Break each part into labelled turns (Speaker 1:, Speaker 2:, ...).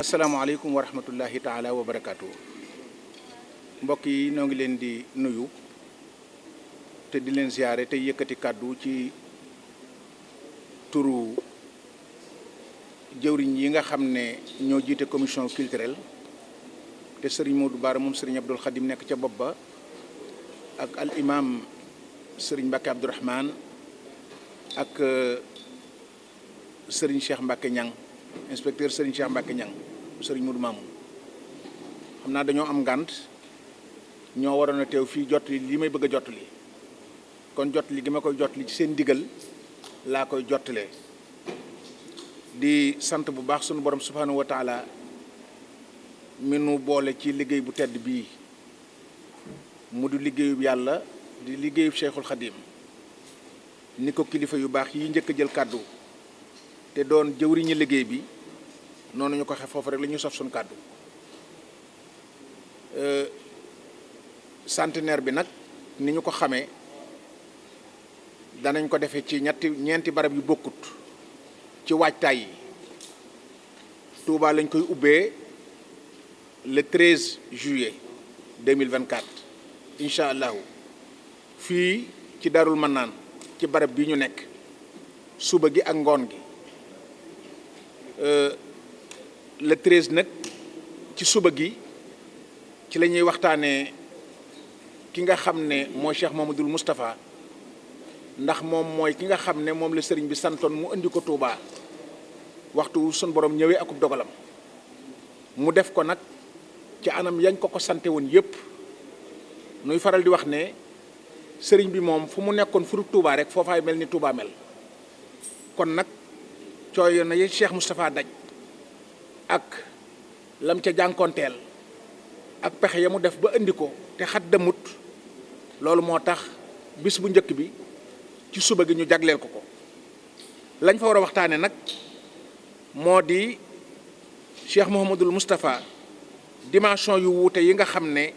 Speaker 1: asalaamaaleykum wa rahmatullahi taala wa barakaatu. Mbokk yi noo ngi leen di nuyu te di leen ziare te yëkkati kàddu ci turu jëwriñ yi nga xam ne ñoo jiite commission culturelle te sëriñ Modou Bara moom sëriñ Abdul Xadim nekk ca bopp ba ak al imam sëriñ Mbacke Abdourahman ak sëriñ Cheikh Mbacke Ñang inspecteur sëriñ Cheikh Mbacke Ñang sëriñ Modou Mamoun. xam naa dañoo am ngànt ñoo waroon a teew fii jot li may bëgg a jot li kon jot li gi ma koy jot li ci seen ndigal laa koy jottalee di sant bu baax sunu borom subhanahu wa taala mi nu boole ci liggéey bu tedd bii mu du liggéeyub yàlla di liggéeyub Cheikhul Khadim ni ko kilifa yu baax yi njëkk a jël kàddu te doon jëwriñu liggéey bi noonu ñu ko xe foofu rek la ñuy sof suñu kàddu centenaire bi nag ni ñu ko xamee danañ ko defee ci ñeenti barab yu bokkut ci waajtaay yi. Touba lañ koy ubbee le 13 juillet 2024 incha allahu fii ci Darul Mannaan ci barab bi ñu nekk suba gi ak ngoon gi. Le 13 nag ci suba gi ci la ñuy waxtaanee ki nga xam ne mooy Cheikh Mouhamadoul Moustapha ndax moom mooy ki nga xam ne moom la sëriñ bi santoon mu indi ko Touba waxtu sun borom ñëwee akub dogalam mu def ko nag ci anam yañ ko sante woon yépp nuy faral di wax ne sëriñ bi moom fu mu nekkoon furu Touba rek foofaay mel ni Touba mel kon nag cooy na yi Cheikh Moustapha daj ak lam ca jànkoonteel ak pexe ya mu def ba indi ko te xat demut loolu moo tax bis bu njëkk bi ci suba gi ñu jagleel ko lañ fa war a waxtaane nag moo di Cheikh Mouhamadoul Moustapha dimension yu wuute yi nga xam ne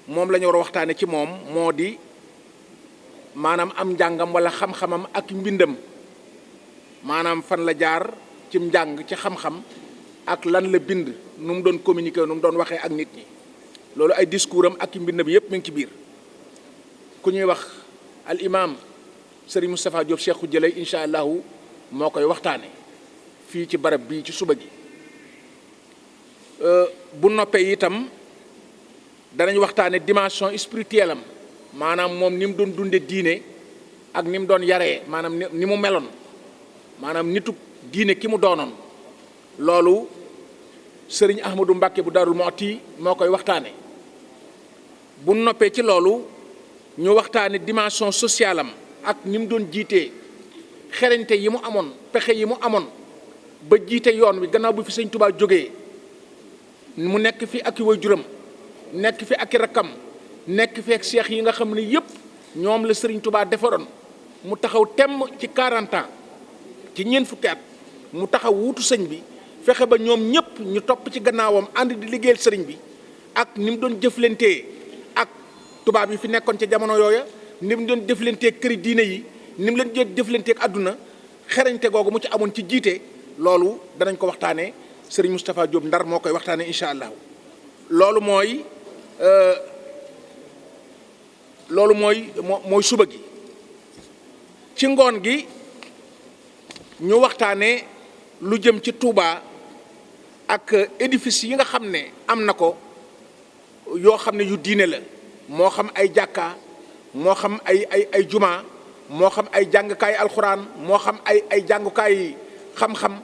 Speaker 1: moom la ñu war a waxtaane ci moom moo di maanaam am njàngam wala xam-xamam ak mbindam maanaam fan la jaar ci njàng ci xam-xam ak lan la bind nu mu doon communiquer nu mu doon waxee ak nit ñi loolu ay discours am ak mbindam yépp mi ngi ci biir ku ñuy wax al imam Serigne Moustapha Diop Cheikhu Jëlay incha allahu moo koy waxtaane fii ci barab bii ci suba gi bu noppee itam danañ waxtaane dimension spirituelle am maanaam moom ni mu doon dunde diine ak ni mu doon yaree maanaam ni mu meloon maanaam nitu diine ki mu doonoon loolu sëriñ Ahmadou Mbacke bu Darou Mouhty moo koy waxtaane bu noppee ci loolu ñu waxtaane dimension sociale am ak ni mu doon jiitee xerañte yi mu amoon pexe yi mu amoon ba jiite yoon wi gannaaw bu fi sëñ Touba jógee mu nekk fi ak i waajuram nekk fi ak i rakkam nekk fi ak seex yi nga xam ne yépp ñoom la sëriñ Touba defaroon mu taxaw temm ci 40 ans ci ñeent fukki at mu taxaw wuutu sëñ bi fexe ba ñoom ñëpp ñu topp ci gannaawam ànd di liggéeyal sëriñ bi ak ni mu doon jëflantee ak tubaab yi fi nekkoon ca jamono yooya ni mu doon jëflantee këri diine yi ni mu leen doon jëflantee ak àdduna xerañte googu mu ci amoon ci jiite loolu danañ ko waxtaanee sëriñ Moustapha Diop Ndar moo koy waxtaanee incha allah loolu mooy suba gi ci ngoon gi ñu waxtaanee lu jëm ci Touba ak édifice yi nga xam ne am na ko yoo xam ne yu diine la moo xam ay jàkka moo xam ay juma moo xam ay jàngukaay alxuraan moo xam ay jàngukaay xam-xam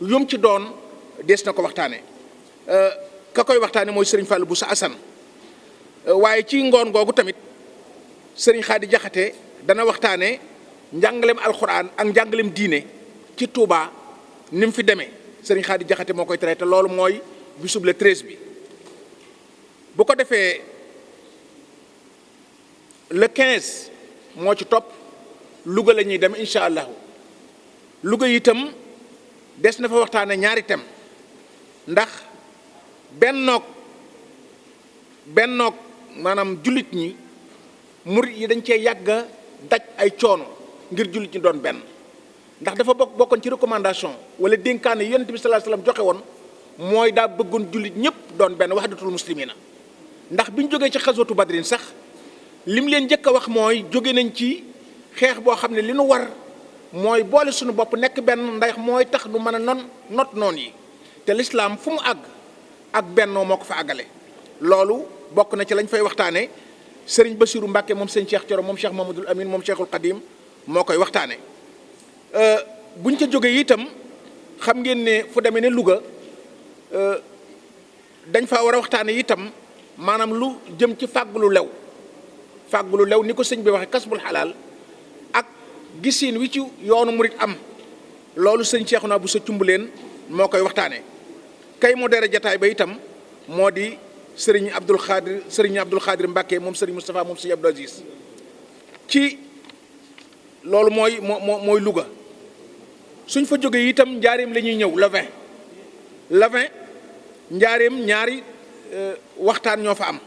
Speaker 1: yum ci doon des na ko waxtaane ka koy waxtaane mooy Serigne Fallou Boussa Assane waaye ci ngoon googu tamit Serigne Khady Jaxate dana waxtaane njàngaleem alxuraan ak njàngaleem diine ci Touba ni mu fi demee Serigne Khady Jaxate moo koy traité loolu mooy bisub le 13 bi bu ko defee le 15 moo ci topp Louga la ñuy dem incha allahu Louga itam des na fa waxtaane ñaari thème ndax bennoog maanaam jullit ñi murit yi dañ cee yàgga daj ay coono ngir jullit ñi doon benn ndax dafa bokkoon ci recommandation wala dénkaane yonent bi sallallahu alayhi wasallam joxe woon mooy daa bëggoon jullit ñëpp doon benn wahdatul muslimina ndax biñ jógee ci xaswatu badrin sax lim leen njëkk a wax mooy jóge nañ ci xeex boo xam ne li nu war mooy boole suñu bopp nekk benn ndax mooy tax nu mën a not noon yi te lislaam fu mu àgg ak bennoo moo ko fa àggale loolu bokk na ci lañ fay waxtaane sëriñ Bassirou Mbacke moom sëñ Cheikh Thioro moom Cheikh Mamadou Amine moom Cheikhul Khadim moo koy waxtaane buñ ca jógee itam xam ngeen ne fu demee ne Louga dañ fa war a waxtaane itam maanaam lu jëm ci fàggulu lew ni ko sëñ bi waxe kasbul xalaal ak gisiin wi ci yoonu murit am loolu sëñ Cheikhouna bu sa cumbuleen moo koy waxtaane kay modéré jataay ba itam moo di sëriñ Abdul Xaadir Mbàkke moom sëriñ Moustapha moom sëriñ Abdou Aziz ci loolu mooy Louga suñ fa jógee itam njaareem la ñuy ñëw le 20 njaareem ñaari waxtaan ñoo fa am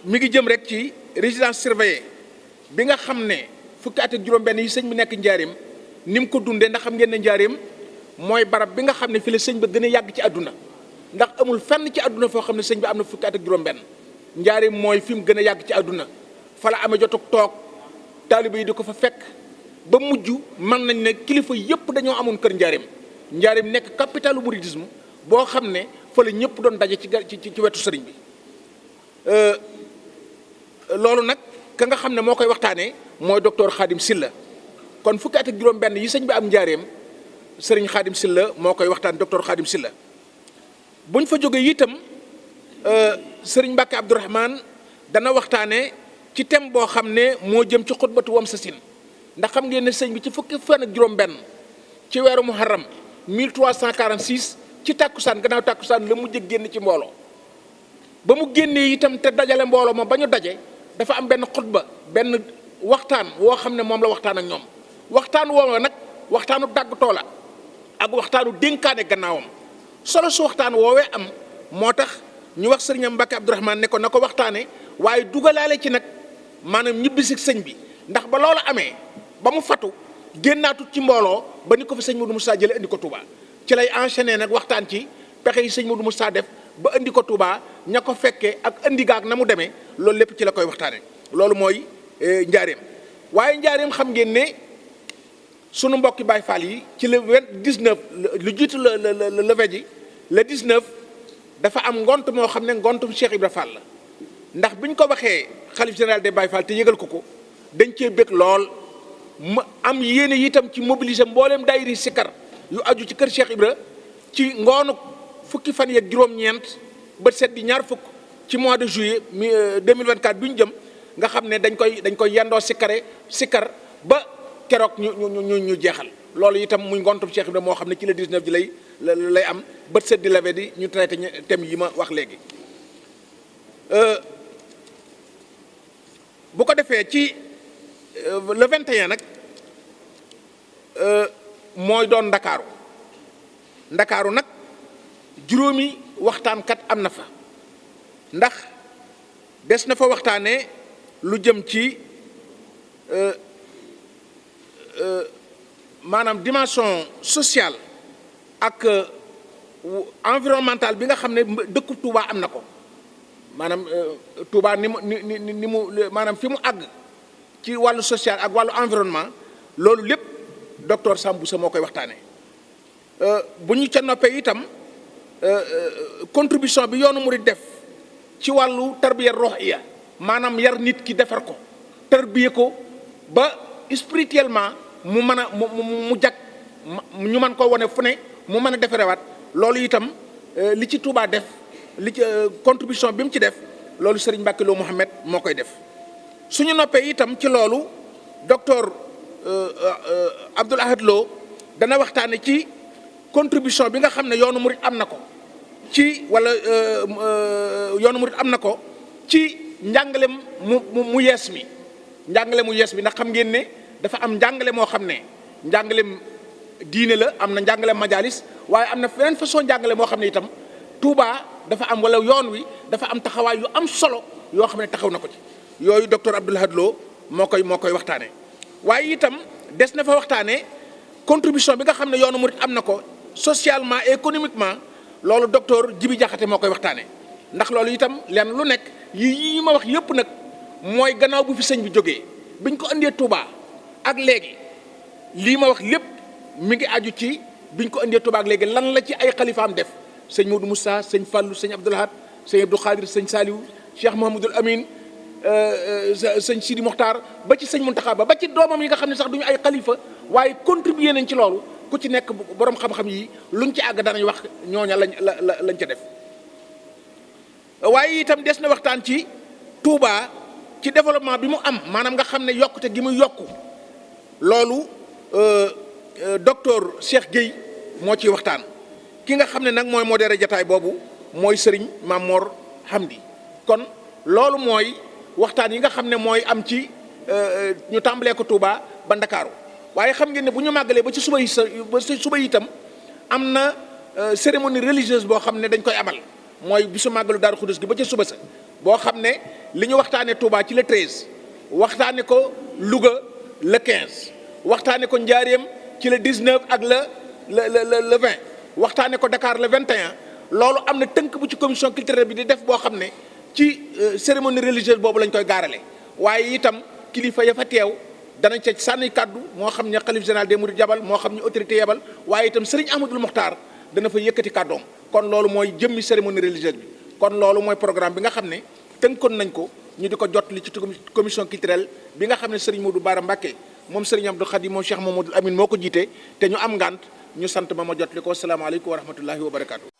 Speaker 1: mi ngi jëm rek ci résidence surveillée bi nga xam ne fukki at ak juróom-benn yi sëñ bi nekk njaareem ni mu ko dundee ndax xam ngeen ne njaareem mooy barab bi nga xam ne fi la sëñ ba gën a yàgg ci àdduna ndax amul fenn ci àdduna foo xam ne sëñ bi am na fukki at ak juróom-benn njaareem mooy fi mu gën a yàgg ci àdduna fa la amee jotug toog taaliba yi di ko fa fekk ba mujj mën nañ ne kilifa yëpp dañoo amoon kër njaareem nekk capitalu mouridisme boo xam ne fa la ñëpp doon daje ci wetu sëriñ bi loolu nag ka nga xam ne moo koy waxtaanee mooy docteur Khadim Silla kon fukki at ak juróom-benn yi sëñ bi am njaareem sëriñ Khadim Silla moo koy waxtaan docteur Khadim Silla buñ fa jógee itam sëriñ Mbacke Abdourahmane dana waxtaanee ci thème boo xam ne moo jëm ci xutbatu wam sa sin ndax xam ngeen ne sëñ bi ci fukki fan ak juróom-benn ci weeru muharram 1346 ci tàkkusaan gannaaw tàkkusaan la mujj génn ci mbooloo ba mu génnee itam te dajale mbooloo ma ba ñu daje dafa am benn xutba benn waxtaan woo xam ne moom la waxtaan ak ñoom waxtaan woo nag waxtaanu dàggatoo la ak waxtaanu dénkaane gannaawam solo su waxtaan woowee am moo tax ñu wax sëriñam Mbacke Abdourahmane ne ko na ko waxtaane waaye dugalaale ci nag maanaam ñibbisi sëñ bi ndax ba loolu amee ba mu fatu génnaatut ci mbooloo ba ni ko fi sëñ Modou Moussa jële indi ko Touba ci lay enchaîner nag waxtaan ci pexe yi sëñ Modou Moussa def ba indi ko Touba ña ko fekkee ak indi gaag na mu demee loolu lépp ci la koy waxtaane loolu mooy njaareem waaye njaareem xam ngeen ne sunu mbokki Baay Faal yi ci le 19 lu jiitu le veji le 19 dafa am ngont moo xam ne ngontum Cheikh Ibra Fall la ndax biñ ko waxee xalif général des Baay Faal te yëgal ko dañ cee bëgg lool ma am yéene itam ci mobiliser mbooleem daayiri sikar yu aju ci kër Cheikh Ibra ci ngoonu fukki fan yeeg juróom-ñeent ba set di ñaar fukk ci mois de juillet 2024 bi ñu jëm nga xam ne dañ koy yendoo sikar ba keroog ñu jeexal loolu itam muy ngontum Cheikh Ibra moo xam ne ci le 19 ji lay am bët set di lave di ñu traité thème yi ma wax léegi bu ko defee ci le 21 nag mooy doon ndakaaru nag juróomi waxtaankat am na fa ndax des na fa waxtaanee lu jëm ci maanaam dimension sociale ak environnementale bi nga xam ne dëkku Touba am na ko maanaam Touba ni mu maanaam fi mu àgg ci wàllu social ak wàllu environnement loolu lépp docteur Sambou Sa moo koy waxtaanee bu ñu ca noppee itam contribution bi yoonu murid def ci wàllu tarbiya ruhiya maanaam yar nit ki defar ko tarbiye ko ba spirituellement mu mën a mu jag ñu mën koo wane fu ne mu mën a defarewaat loolu itam li ci Touba def li ci contribution bi mu ci def loolu Serigne Mbacke Lo Mouhamed moo koy def suñu noppee itam ci loolu docteur Abdoul Ahad Lo dana waxtaane ci contribution bi nga xam ne yoonu murid am na ko ci wala yoonu murid am na ko ci njàngalem mu yees mi ndax xam ngeen ne dafa am njàngale moo xam ne njàngalem diine la am na njàngalem majalis waaye am na feneen façon njàngale moo xam ne itam Touba dafa am wala yoon wi dafa am taxawaay yu am solo yoo xam ne taxaw na ko ci yooyu docteur Abdoul Ahad Lo moo koy waxtaanee waaye itam des na fa waxtaanee contribution bi nga xam ne yoonu murid am na ko socialement et économiquement loolu docteur Jibi Jaxate moo koy waxtaane ndax loolu itam lenn lu nekk yi ma wax yëpp nag mooy gannaaw bu fi sëñ bi jógee biñ ko andee Touba ak léegi lii ma wax lépp mi ngi aju ci biñ ko andee Touba ak léegi lan la ci ay xalifaam def sëñ Modou Moussa sëñ Fallou sëñ Abdoul Ahad sëñ Abdou Khadir sëñ Saliou Cheikh Mouhamadoul Amine sëñ Sidi Mokhtar ba ci sëñ Mountakha ba ci doomam yi nga xam ne sax duñu ay xalifa waaye contribuer nañ ci loolu ku ci nekk borom xam-xam yi luñ ci àgg danañ wax ñooña lañ ca def waaye itam des na waxtaan ci Touba ci développement bi mu am maanaam nga xam ne yokkute gi mu yokku loolu docteur Cheikh Gueye moo ciy waxtaan ki nga xam ne nag mooy modéré jataay boobu mooy Serigne Mamor Hamdi kon loolu mooy waxtaan yi nga xam ne mooy am ci ñu tàmbalee ko Touba ba Ndakaaru waaye xam ngeen ne bu ñu màggalee ba ci suba itam am na cérémonie religieuse boo xam ne dañ koy amal mooy bisu màggalu Daaru Xudus gi ba ca suba sa boo xam ne li ñu waxtaanee Touba ci le 13 waxtaane ko Louga le 15 waxtaane ko Njaaréem ci le 19 ak le 20 waxtaane ko Dakar le 21 loolu am na tënk bu ci commission culturelle bi di def boo xam ne ci cérémonie religieuse boobu lañ koy gaarale waaye itam kilifa ya fa teew danañ ca sànni kàddu moo xam ne xalif général des mourides yabal moo xam ne autorité yabal waaye itam Serigne Ahmadoul Mokhtar dana fa yëkkati kàddoom kon loolu mooy jëmmi cérémonie religieuse bi kon loolu mooy programme bi nga xam ne tënkoon nañ ko ñu di ko jotali ci commission culturelle bi nga xam ne Serigne Modou Bara Mbacké moom Serigne Abdou Khadim moom Cheikh Mamadou Amine moo ko jiite te ñu am ngant ñu sant ma jotali ko asalaamaaleykum wa rahmatullahi wa barakaatu.